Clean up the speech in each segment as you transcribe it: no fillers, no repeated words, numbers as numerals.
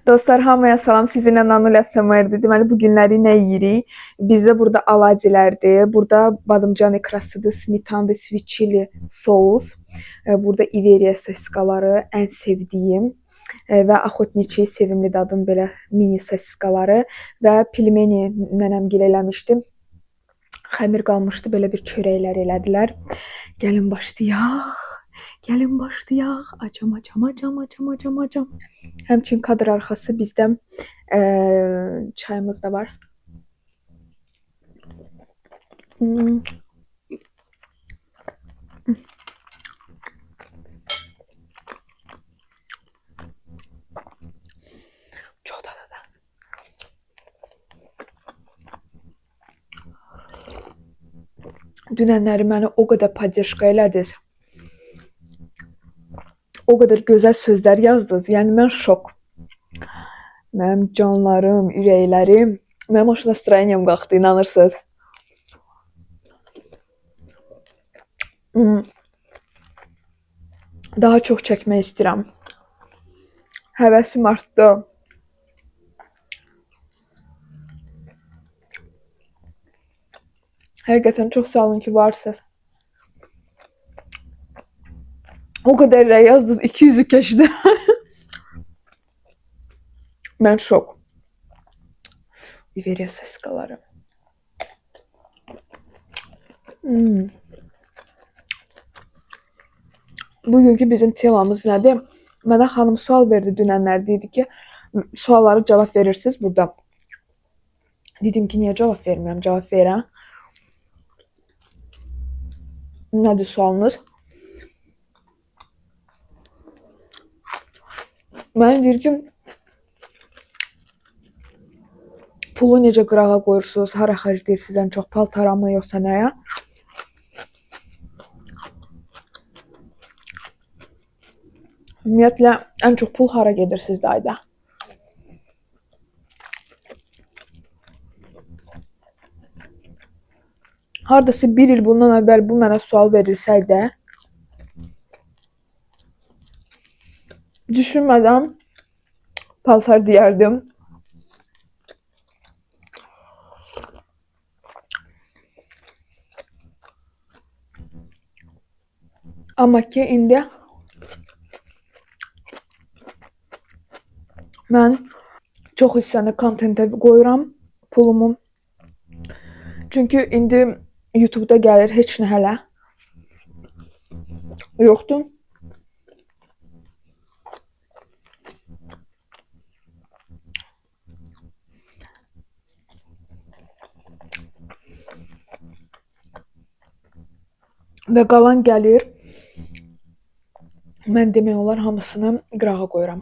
Dostlar, hamıya salam. Sizinlə Nanulə SMR-dir. Deməli, bu günləri nə yeyirik? Bizdə burada aladilərdir. Burada badımcan ikrasıdır, smitandır, sweet chili sous. Burada İveriya sosiskaları ən sevdiyim və Axotniçi sevimli dadın belə mini sosiskaları və pilmeni nənəmgil eləmişdim. Xəmir qalmışdı, belə bir çörəklər elədilər. Gəlin başlayaq. Gəlin başlayaq. Acam, acam, acam, acam, acam, acam. Həmçinin kadr arxası bizdə çayımız da var. Hmm. Çox dadlıdır. Dünənləri məni o qədər poddeşka elədiniz. O qədər gözəl sözlər yazdınız. Yəni mən şok. Mənim canlarım, ürəklərim, mənim aşırı nastroyeniyam qalxdı, inanırsınız. Hmm. Daha çox çəkmək istəyirəm. Həvəsim artdı. Həqiqətən çox sağ olun ki, varsınız. O qədər rəy yazdınız, 200-ü keçdi. Mən şok. İveriya sosiskaları. Hmm. Bugünkü bizim temamız nədir? Mənə xanım sual verdi dünənlər, dedi ki, suallara cavab verirsiniz burada. Dedim ki, niyə cavab vermirəm? Cavab verirəm. Nədir sualınız? Mənə deyir ki, pulu necə qırağa qoyursunuz, hara xərcləyirsiniz ən çox, paltara mı yoxsa nəyə? Ümumiyyətlə, ən çox pul hara gedir sizdə ayda? Hardasa bir il bundan əvvəl bu mənə sual verilsəydi, düşünmədən paltar deyərdim. Amma ki, indi mən çox hissəni kontentə qoyuram pulumu. Çünki indi YouTube-da gəlir heç nə hələ yoxdur. Və qalan gəlir, mən demək olar hamısını qırağa qoyuram.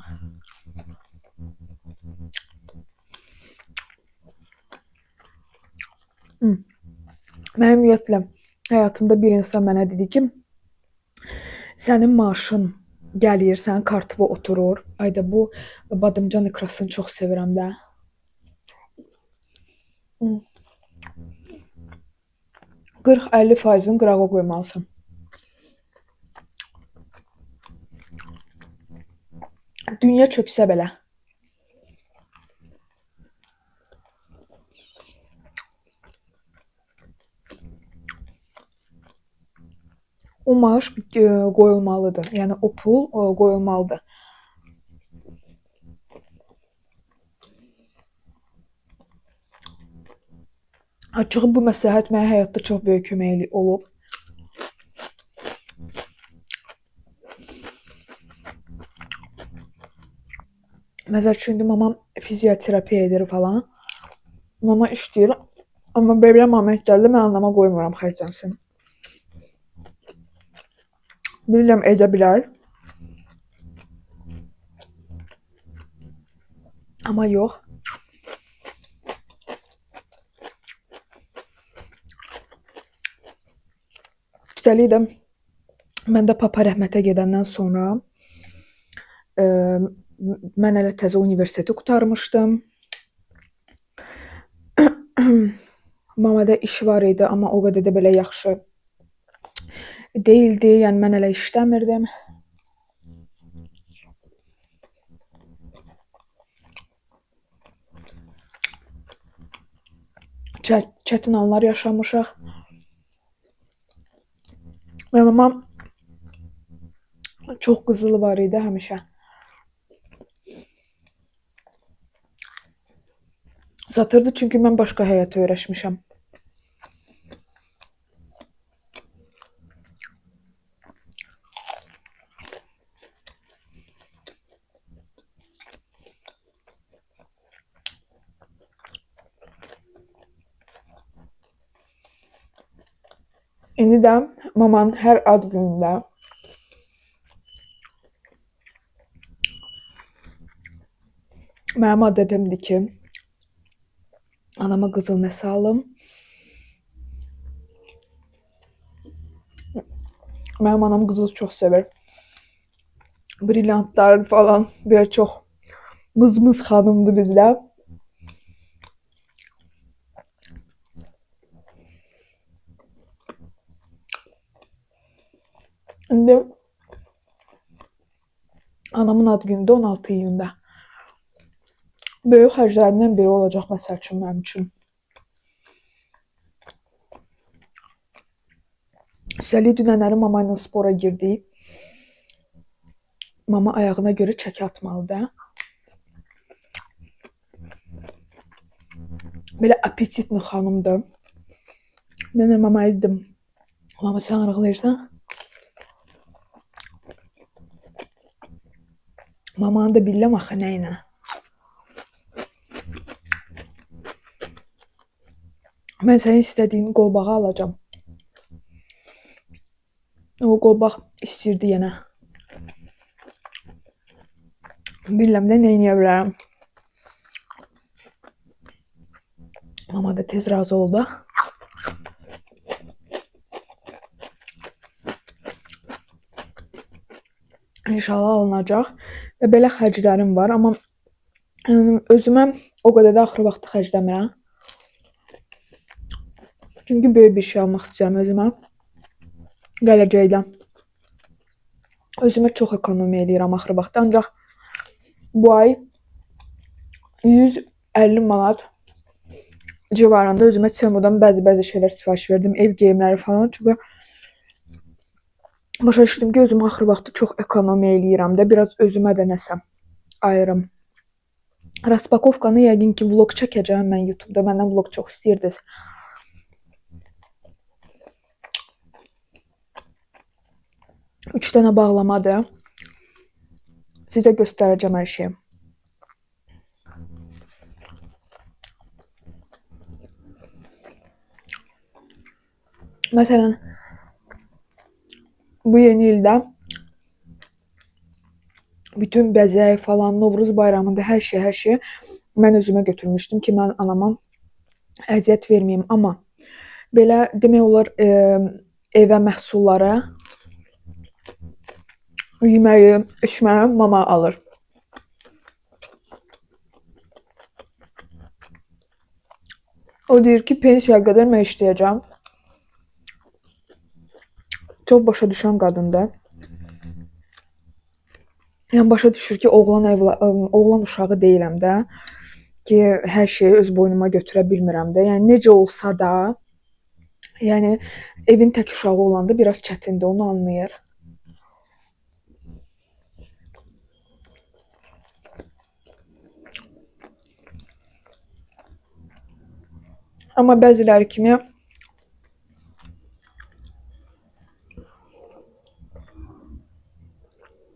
Mənim ümumiyyətlə həyatımda bir insan mənə dedi ki, sənin maaşın gəlir, sənin kartına oturur. Ayda bu badımcan ikrasını çox sevirəm də. 40-50 faizini qırağa qoymalısan. Dünya çöksə belə. O maaş qoyulmalıdır. Yəni o pul qoyulmalıdır. Açığı bu məsləhət mənə həyatda çox böyük kömək olub. Məsəl üçün, indi mamam fizioterapiya edir falan. Mama işləyir. Amma belə moment gəldi, mən anama qoymuram xərclənsin. Bilirəm edə bilər. Amma yox. Üstəlik də məndə papa rəhmətə gedəndən sonra mən hələ təzə universiteti qurtarmışdım. Mamada iş var idi, amma o qədər də belə yaxşı deyildi. Yəni mən hələ işləmirdim. Çətin anlar yaşamışıq. Mənim mamam çox qızılı var idi həmişə. Satırdı çünki mən başqa həyata öyrəşmişəm. İndi də mamanın hər ad günündə mənim adətimdir ki, anama qızıl nəsə alım. Mənim anam qızıl çox sevir. Brilyantlar falan belə çox mızmız xanımdır bizdə. İndi anamın ad günüdür 16 iyunda. Böyük xərclərimdən biri olacaq məsəl üçün mənim üçün. Üstəlik dünənləri mama ilə spora girdik. Mama ayağına görə çəki atmalıdır. Belə apetitli xanımdır. Mən də mamaya dedim, mama sən arıqlayırsan. Mamanı da bilirəm axı nə ilə. Mən sənin istədiyin qolbağı alacağam. O qolbaq istəyirdi yenə. Bilirəm də nə eləyə bilərəm. Mama da tez razı oldu. İnşallah alınacaq. Və belə xərclərim var, amma yəni, özümə o qədər də axırı vaxtı xərcləmirəm. Çünki böyük bir şey almaq istəyirəm özümə. Gələcəkdə. Özümə çox ekonomiya eləyirəm axırı vaxtı. Ancaq bu ay 150 manat civarında özümə Temu'dan bəzi-bəzi şeylər sifariş verdim. Ev geyimləri falan. Çünki başa düşdüm ki, özümə axırı vaxtı çox ekonomiya eləyirəm də. Biraz özümə də nəsə ayırım. Raspakovkanı yəqin ki, vlog çəkəcəm mən YouTube'da. Məndən vlog çox istəyirdiniz. Üç dənə bağlamadır. Sizə göstərəcəm hər şeyi. Məsələn, bu yeni ildə bütün bəzək falan, Novruz bayramında hər şey mən özümə götürmüşdüm ki, mən anama əziyyət verməyim. Amma belə demək olar evə məhsulları, yeməyi, içməyi mama alır. O deyir ki, pensiyaya qədər mən işləyəcəm. Çox başa düşən qadındır. Yəni başa düşür ki, oğlan uşağı deyiləm də ki, hər şeyi öz boynuma götürə bilmirəm də. Yəni necə olsa da, yəni evin tək uşağı olanda biraz çətindir, onu anlayır. Amma bəziləri kimi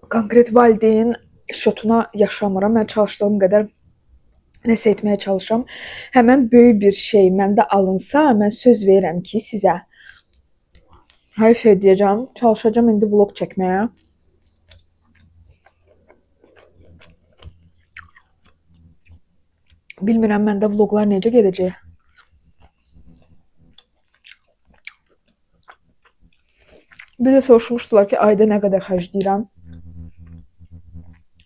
konkret valideyn şotuna yaşamıram. Mən çalışdığım qədər nəsə etməyə çalışıram. Həmən böyük bir şey məndə alınsa, mən söz verirəm ki, sizə hər şey deyəcəm. Çalışacağam indi vlog çəkməyə. Bilmirəm məndə vloglar necə gedəcək. Bir də soruşmuşdular ki, ayda nə qədər xərcləyirəm.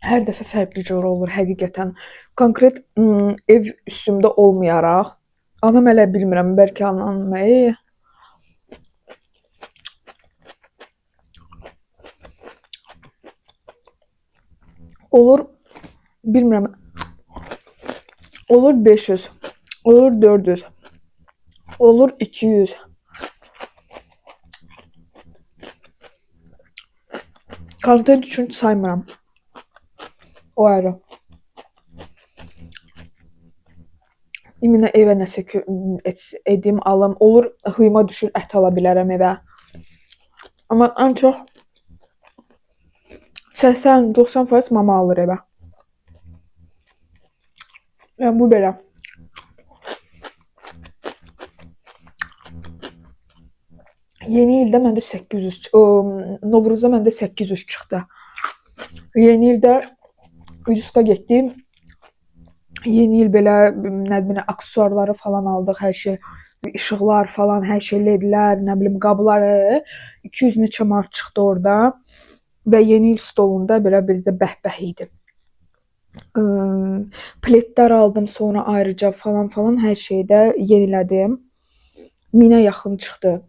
Hər dəfə fərqli cür olur həqiqətən. Konkret ev üstümdə olmayaraq, anam hələ bilmirəm, bəlkə anam, olur, bilmirəm, olur 500, olur 400, Olur 200. Kontent üçün saymıram. O ayrı. İminə evə nəsə edim, alım. Olur, xıyma düşür, ət ala bilərəm evə. Amma ən çox 80-90% mama alır evə. Yəni bu belə. Yeni ildə məndə 800, Novruzda məndə 800 çıxdı. Yeni ildə Ucuska getdim. Yeni il belə nə bilim aksesuarları falan aldıq, hər şey, işıqlar falan, hər şey ledlər, nə bilim qabları 200 neçə manat çıxdı orada. Və yeni il stolunda belə bir də bəhbəh idi. Pletlər aldım sonra ayrıca falan falan hər şeyi də yenilədim. 1000-ə yaxın çıxdı.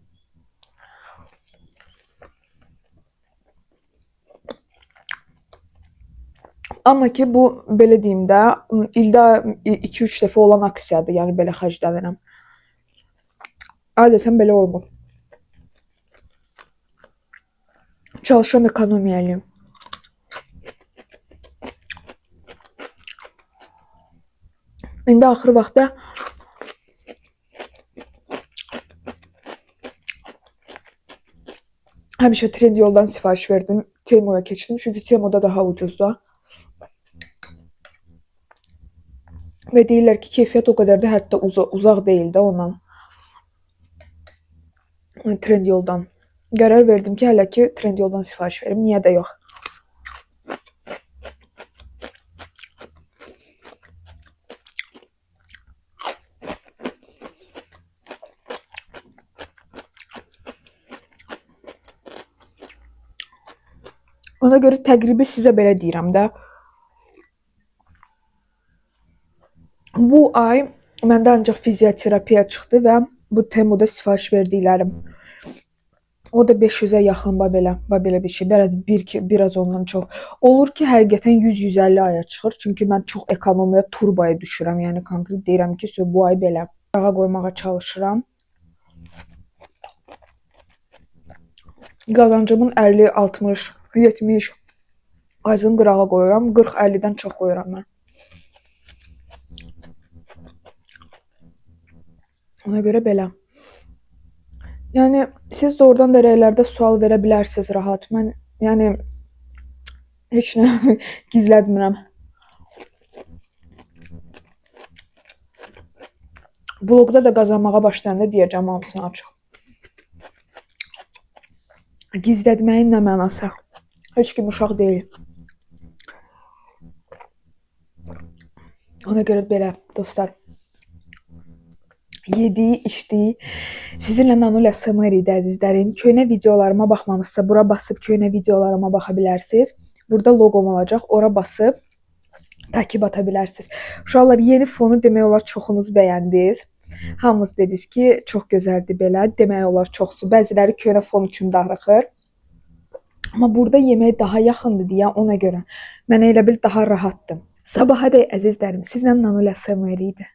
Amma ki bu belə deyim də, ildə 2-3 dəfə olan aksiyadır, yəni belə xərclənirəm. Adətən belə olmur. Çalışıram ekonomiya eləyim. İndi axır vaxtda həmişə Trendyoldan sifariş verdim. Temu'ya keçdim. Çünki Temu'da daha ucuzdur. Və deyirlər ki, keyfiyyət o qədər də hətta uzaq deyil də ondan. Trendyoldan. Qərar verdim ki, hələ ki Trendyoldan sifariş verim. Niyə də yox? Ona görə təqribi sizə belə deyirəm də. Bu ay məndə ancaq fizioterapiya çıxdı və bu Temuda sifariş verdiklərim. O da 500-ə yaxın bax belə, bax belə bir şey. Biraz bir ki, biraz ondan çox. Olur ki, həqiqətən 100-150 aya çıxır. Çünki mən çox ekonomiya turbaya düşürəm. Yəni konkret deyirəm ki, bu ay belə qırağa qoymağa çalışıram. Qazancımın 50, 60, 70 faizini qırağa qoyuram. 40-50-dən çox qoyuram mən. Ona görə belə. Yəni siz doğrudan da rəylərdə sual verə bilərsiniz rahat. Mən yəni heç nə gizlətmirəm. Bloqda da qazanmağa başlayanda deyəcəm hamısını açıq. Gizlətməyin nə mənası? Heç kim uşaq deyil. Ona görə belə dostlar. Yediyi, içdiyi. Sizinlə Nanuli ASMR idi əzizlərim. Köhnə videolarıma baxmamısınızsa bura basıb köhnə videolarıma baxa bilərsiniz. Burada loqom olacaq. Ora basıb takip ata bilərsiniz. Uşaqlar, yeni fonu demək olar çoxunuz bəyəndiniz. Hamınız dediniz ki, çox gözəldir belə. Demək olar çoxsu. Bəziləri köhnə fon üçün darıxır. Amma burada yemək daha yaxındır deyə ona görə mənə elə bil daha rahatdır. Sabaha dək əzizlərim, sizlə Nanuli ASMR idi.